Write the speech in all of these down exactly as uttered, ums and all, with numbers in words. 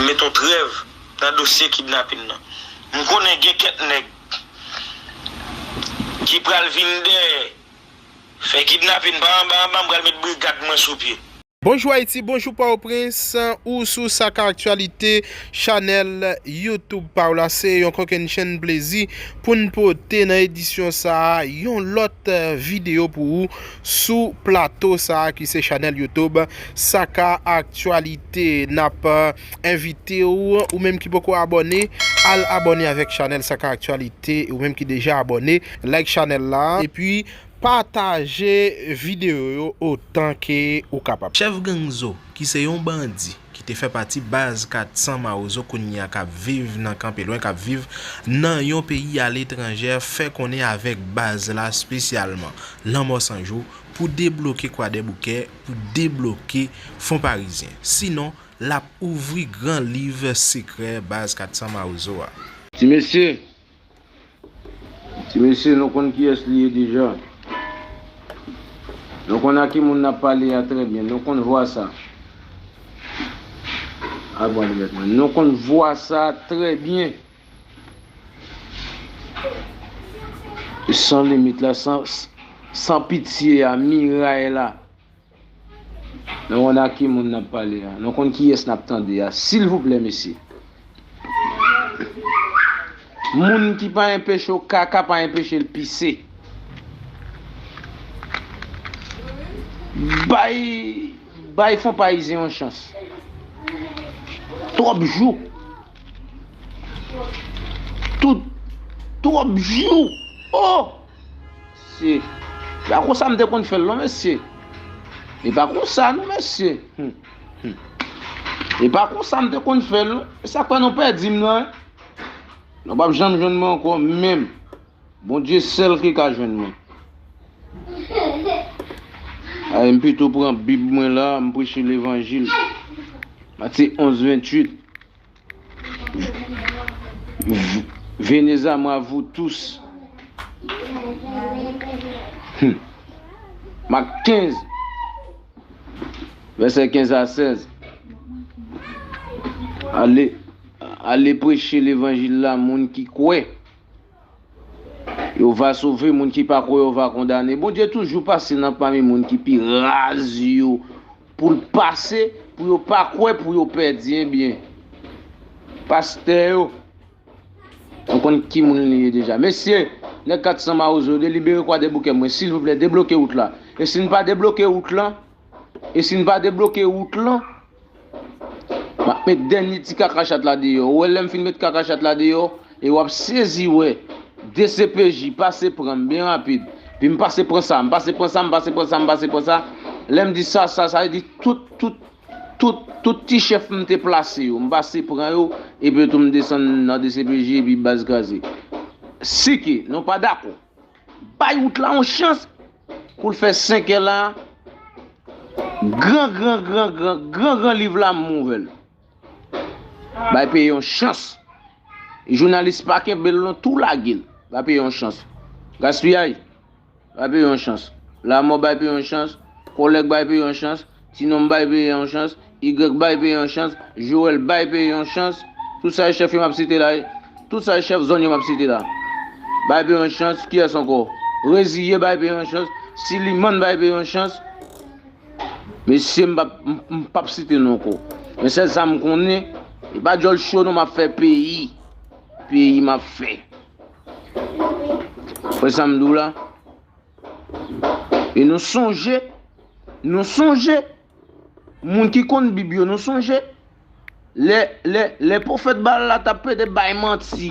met yon trèv nan dosye kidnapin nan. M konnen gen kèk nèg ki pral vin dèyè, fè kidnapin pa anba anba, m pral met brigad mwen sou pye. Bonjou Ayiti, bonjou Pòtoprens, ou sou Sa Ka Aktyalite, chanèl YouTube pa w la. Se yon kokennchenn plezi pou n pote nan edisyon sa a yon lòt, eh, videyo pou ou sou plato sa a ki se chanèl YouTube Sa Ka Aktyalite. N ap, eh, envite w, ou menm ki poko abòne, al abòne avèk chanèl Sa Ka Aktyalite. Ou menm ki deja abòne, like chanèl la, epi pataje videyo yo otan ke ou kapab. Chèf gang Zo, ki se yon bandi ki te fè pati baz kat san Mawozo, kounye a k ap viv nan Kanpe Lwen, k ap viv nan yon peyi aletranjè, fè konnen avèk baz la, espesyalman Lanmò San Jou, pou debloke Kwadèboukè, pou debloke Fon Parizyen. Sinon, l ap ouvri gran liv sekrè baz kat san Mawozo a. Ti mesye, Ti mesye, nou konn kiyès li ye deja. Nou konn a ki moun n ap pale a trè byen. Nou konn vwa sa. Al pran linèt mwen. Nou konn vwa sa trè byen. San limit la, san, san pitye a, miray la. Nou konn a ki moun n ap pale a. Nou konn kiyès n ap tande a. Silvouplè, mesye. Moun ki pa enpeche w kaka, pa enpeche l pise. Bay, bay Fon Parizyen yon chans. Twòp jou. Tout, twòp jou. Oh! Se, e pa konsa m te konn fè l non, mesye. E pa konsa non, mesye. Hmm, hmm. E pa konsa m te konn fè l non. E sa k fè nou pèdi m nan, en? Nou p ap janm jwenn mwen ankò menm. Bondye sèl ki ka jwenn mwen. Ay, m pito pran Bib mwen la, m preche levanjil. Matye onz venntuit. V-, venez à moi, vous tous. Hmm. Mak kenz, vèsè kenz a sèz. Ale, ale preche levanjil la, moun ki kwè. Yo va sove, moun ki pa kwè yo va kondane. Bondye toujou pase nan pami moun ki pi raz yo, pou l pase, pou yo pa kwè, pou yo pèdi. Ebyen, pastè yo, nou konn ki moun li ye deja. Mesye, nèg kat san Mawozo, delibere Kwadèboukè mwen, silvouplè, debloke wout la. E si n pa debloke wout lan, e si n pa debloke wout lan, M ap met dènye ti kaka chat la deyò. Ou wè lè m fin met kaka chat la deyò, e w ap sezi wè D C P J pase pran m byen rapid. Pi m pase pran sa, m pase pran sa, m pase pran sa, m pase pran sa. Lè m di sa, sa, sa vle di tout, tout, tout, tout ti chèf m te plase yo. M pase pran yo, epi tou m desann nan D C P J, epi baz kraze. Si ke nou pa dakò, bay wout la yon chans pou l fè senk è la. Gran, gran, gran, gran, gran, gran liv la, m ouvè l. Bay peyi yon chans. Jounalis pa kenbe l non, tou lage l. Bay peyi yon chans. Gaspiyay, bay peyi yon chans. Lamò, bay peyi yon chans. Kòlèg, bay peyi yon chans. Ti Nonm, bay peyi a yon chans. Igrèk, bay peyi a yon chans. Joèl, bay peyi a yon chans. Tout sa e chèf yo m ap site la, wi. Tout sa e chèf zòn yo m ap site la. Bay peyi a yon chans. Kiyès ankò? Reziye, bay peyi a yon chans. Silimann, bay peyi a yon chans. Mesye, m p ap, m, m p ap site non ankò. Men sèl sa m konnen, e pa djòl cho non m ap fè peyi. Peyi m ap fè. Wè sa m di w la? E nou sonje, nou sonje, moun ki konn Bib yo, nou sonje, lè, lè, lè pwofèt Baal la t ap plede bay manti,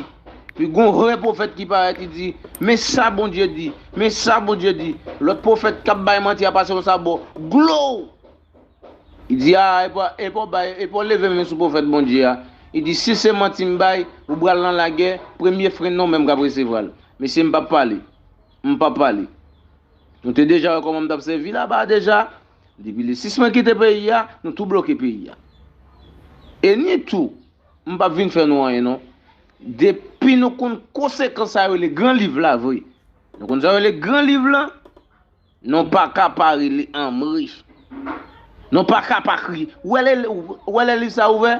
pi gon vrè pwofèt ki parèt, li di, "Men sa Bondye di, men sa Bondye di." Lòt pwofèt k ap bay manti a pase konsa bò, glow! Li di, "A, e pa, e pa w bay, e pa w leve men sou pwofèt Bondye a." Li di, "Si se manti m bay, ou pral nan lagè, premye fren nan w menm k ap resevwa l." Mesye, m p ap pale. M p ap pale. Nou te deja wè kòman m t ap sèvi laba a deja. Depi le sis mwen kite peyi a, nou tou bloke peyi a. E ni tou, m p ap vin fè nou anyen non. Depi nou konn konsekans sa yo rele gran liv la vre. Nou konn sa yo rele gran liv la? Nou pa ka pa rele anmri. Nou pa ka pa kriye. Ou wè lè, ou wè lè liv sa ouvè?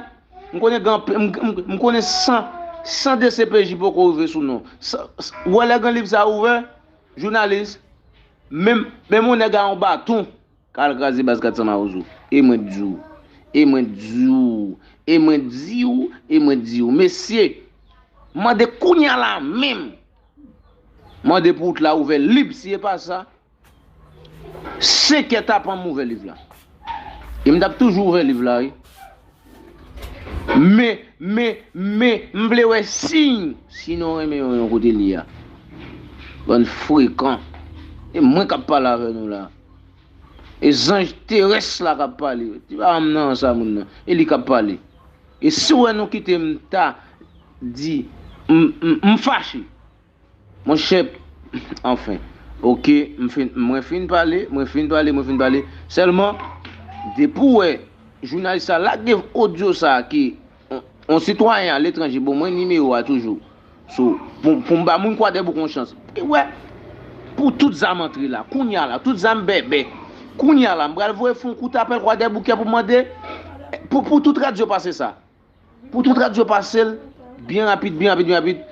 M konnen gen anp- m, m, m konnen san, san D C P J poko rive sou non. San- s- Ou wè lè gen liv sa ouvè, jounalis, menm, menm yon nèg a yon baton ka al kraze baz kat san Mawozo. E mwen di w, e mwen di w, e mwen di w, e mwen di w, mesye, mande kounya la menm, mande pou wout la ouvè lib, si e pa sa, senkè tapan m ouvè liv la. E m t ap toujou ouvè liv la, wi. Men, men, men, m vle wè siy, si nou renmen yon, yon kote li a. Bann frekan. E mwen k ap pale avè nou la. E zanj terès la k ap pale. Ti pa m nan sa moun nan. E li k ap pale. E si w wè nou kite m ta di, m, m, m fache. Monchè, anfen, oke, m fin, mwen fin pale, mwen fin pale, mwen fin pale. Sèlman, depi w wè jounalis sa lage odyo sa ki yon, yon sitwayen aletranje, bon, mwen nimewo a toujou. So, pou, pou m ba moun Kwadèbouk yon chans. E wè, pou tout zam antre la, kounya la, tout zam bèbè. Kounya la, m pral voye fon kout apèl Kwadèboukè pou mande, pou, pou tout radyo pase sa. Pou tout radyo pase l, byen rapid, byen rapid, byen rapid.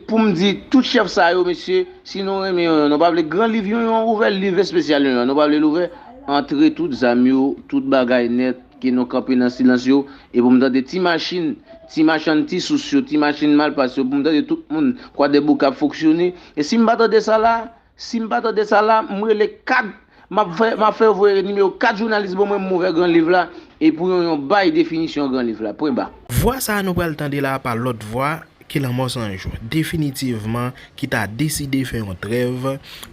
Pou m di tout chèf sa yo, mesye, si nou renmen yon, yon, nou pa vle gran liv yon, yon ouvè, liv espesyal yon, yon, nou pa vle l ouvè, antre tout zam yo, tout bagay nèt, ke nou kanpe nan silans yo, e pou m tande ti machin, ti machann ti sous yo, ti machin malpas yo, pou m tande tout moun Kwadèbouk ap fonksyone. E si m pa tande sa la, Si m pa tande sa la, m rele kat, m ap fè, m ap fè yo voye nimewo kat jounalis ban mwen, m ouvè gran liv la, e pou yon, yon bay definisyon gran liv la. Pwen ba. Vwa sa a nou pral tande la a pa lòt vwa ke Lanmò San Jou. Definitivman, ki ta deside fè yon trèv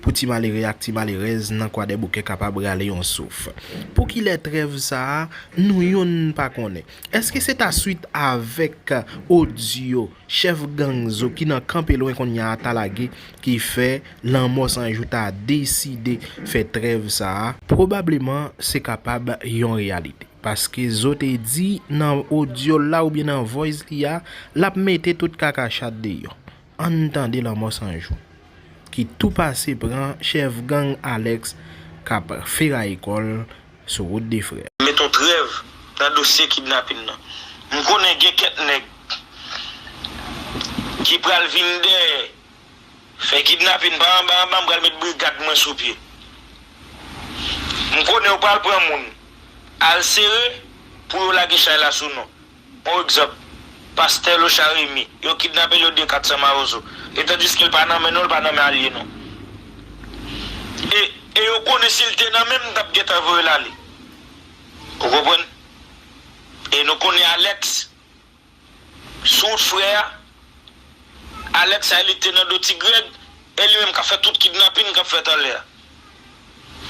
pou ti malere ak ti malerèz nan Kwadèboukè kapab rale yon souf. Pou kilè trèv sa a, nou yonn pa konnen. Èske se ta swit avèk odyo chèf gang zo ki nan kanpe lwen kounye a ta lage ki fè Lanmò San Jou ta deside fè trèv sa a? Pwobableman, se kapab yon reyalite. Paske zo te di nan odyo l la oubyen nan voice li a, l ap mete tout kaka chat deyò. Ann tande Lanmò San Jou, ki tou pase pran chèf gang Alex k ap feraye kò l sou wout de frè. Met yon trèv nan dosye kidnapin nan. M konnen gen kèk nèg ki pral vin dèyè, fè kidnapin pa anba anba, m pral met brigad mwen sou pye. M konnen yo pral pran moun, al sere pou yo lage chay la sou nou. Yon egzanp, pastè Locha Remy, yo kidnape l, yo di kat san Mawozo. E tandiske l pa nan men nou, l pa nan men alye nou. E, e yo konnen si l te nan men m, m t ap gentan voye l ale. Ou konprann? E nou konnen Alex, sou wout frè a, Alex sa li te nan do Ti Grèg, e li menm k ap fè tout kidnapin k ap fèt anlè a.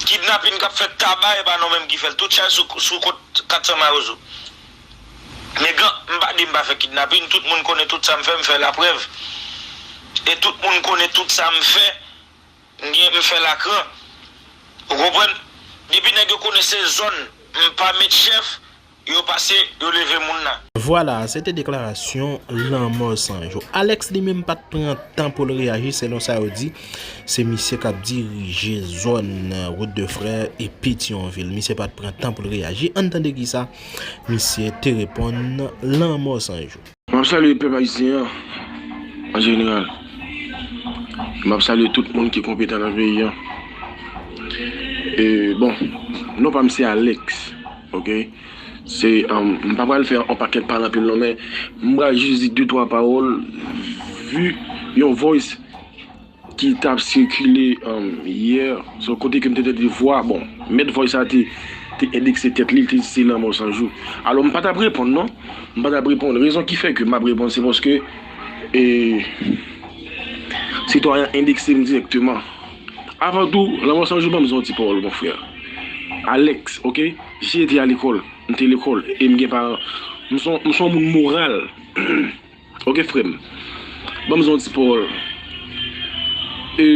Kidnapin k ap fèt Taba, e pa nou menm ki fè l. Tout chay sou, sou kont kat san Mawozo. Men gen, m pa di m pa fè kidnapin, tout moun konnen tout sa m fè, m fè laprèv. E tout moun konnen tout sa m fè, m gen, m fè lakran. Ou konprann? Depi nèg yo konnen se zòn, m pa met chèf, yo pase, yo leve moun nan. Vwala, se te deklarasyon Lanmò San Jou. Alex li menm pa t pran tan pou l reyaji, selon sa yo di, se misye k ap dirije zòn Wout de Frè e Petyonvil. Misye pa t pran tan pou l reyaji. Ann tande kisa misye te reponn Lanmò San Jou. M ap salye pèp ayisyen an, an jeneral. M ap salye tout moun ki konpetan nan peyi an. E, bon, non pa m se Alex, oke? Se, um, m pa pral fè yon pakèt pale anpil non, men m pral jis di de twa pawòl, vi yon voice ki t ap sikile, um, yè, sou kote ke m te tande vwa, bon, mèt voice sa te, te endekse tèt li, li te di se Lanmò San Jou. Alò, m pa t ap reponn non, m pa t ap reponn. Rezon ki fè ke m ap reponn, se paske, e, sitwayen an endekse m dirèkteman. Avan tou, Lanmò San Jou ban m di yon ti pawòl, mon frè. Alex, oke? J te al lekòl, m te lekòl, e m gen paran. M se yon, m se yon moun moral. Oke, frè m. Ban m di yon ti pawòl. E,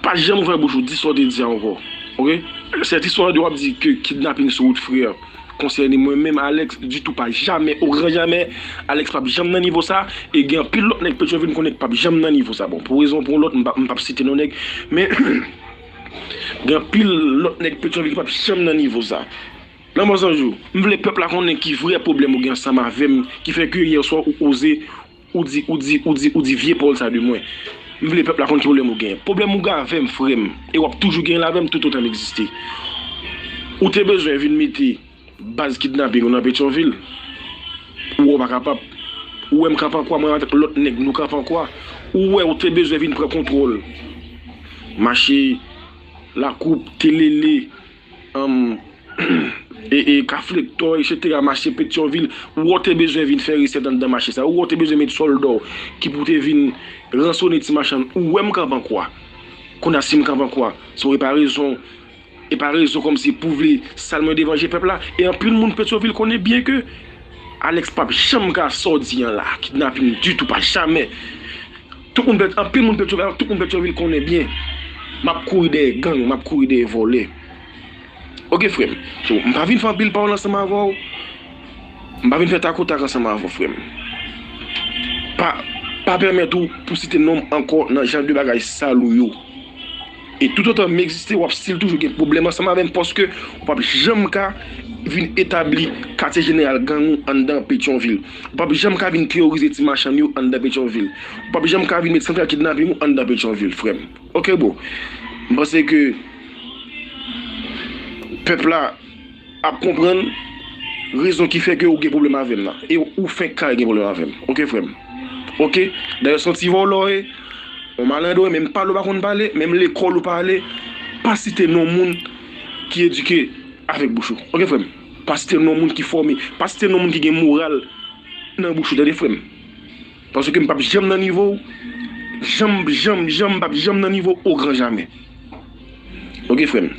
pa janm ouvè bouch ou, di sa w te di a ankò. Oke? Sèt istwa de w ap di ke kidnapin sou wout frè konsène mwen menm, Alex, ditou, pa jamè, o gran jamè, Alex p ap janm nan nivo sa, e gen anpil lòt nèg Petyonvil m konnen k p ap janm nan nivo sa. Bon, pou rezon pou yon lòt, m p ap, m p ap site non nèg, men gen anpil lòt nèg Petyonvil ki p ap janm nan nivo sa. Lanmò Zanjou, m vle pèp la konnen ki vrè pwoblèm ou gen ansanm avè m, ki fè ke yè swa ou oze, ou di, ou di, ou di, ou di vye pawòl sa de mwen. M vle pèp la konn ki pwoblèm ou gen. Pwoblèm ou gen avè m, frè m, e w ap toujou gen l avè m toutotan m egziste. Ou te bezwen vin mete baz kidnaping ou nan Petyonvil. Ou wè w pa kapab. Ou wè m kanpe an kwa, mwen avèk lòt nèg, nou kanpe an kwa. Ou wè ou te bezwen vin pran kontwòl mache Lakoup, Telele, um, e, e, Kafou Lektò, etsetera, mache Petyonvil. Ou wè w te bezwen vin fè resèt anndan mache sa. Ou wè w te bezwen met sòlda w ki pou te vin ransone ti machann. Ou wè m kanpe an kwa. Kounye a si m kanpe an kwa, se yon reparezon. E pa rezon kòmsi pou vle sal mwen devan je pèp la. E anpil moun Petyonvil konnen byen ke Alex p ap janm ka sa w di an la, kidnaping ditou, pa jamè. Tout moun Pety-, anpil moun Petyonvil, tout moun Petyonvil konnen byen. M ap kouri dèyè gang, m ap kouri dèyè vòlè. Oke, frè m. So, m pa vin fè anpil pawòl ansanm avè w. M pa vin fè takotak ansanm avè w, frè m. Pa, pa pèmèt ou pou site non m ankò nan jan de bagay sal ou yo. E toutotan m egziste, w ap still toujou gen pwoblèm ansanm avè m, paske ou p ap janm ka vin etabli katye jeneral gang ou anndan Petyonvil. Ou p ap janm ka vin teyorize ti machann yo anndan Petyonvil. Ou p ap janm ka vin met santral kidnaping ou anndan Petyonvil, frè m. Oke, bro. M panse ke pèp la ap konprann rezon ki fè ke ou gen pwoblèm avè m nan. E ou fenk kare gen pwoblèm avè m. Oke, frè m. Oke? Dayè, se yon ti vòlò w ye, yon malandren, menm pale w pa konn pale, menm lekòl ou pa ale, pa site non moun ki edike avèk bouch ou. Oke, frè m? Pa site non moun ki fòme, pa site non moun ki gen moral nan bouch ou, tande, frè m? Paske m p ap janm nan nivo w, janm, janm, janm, m p ap janm nan nivo w, o gran jamè. Oke, frè m?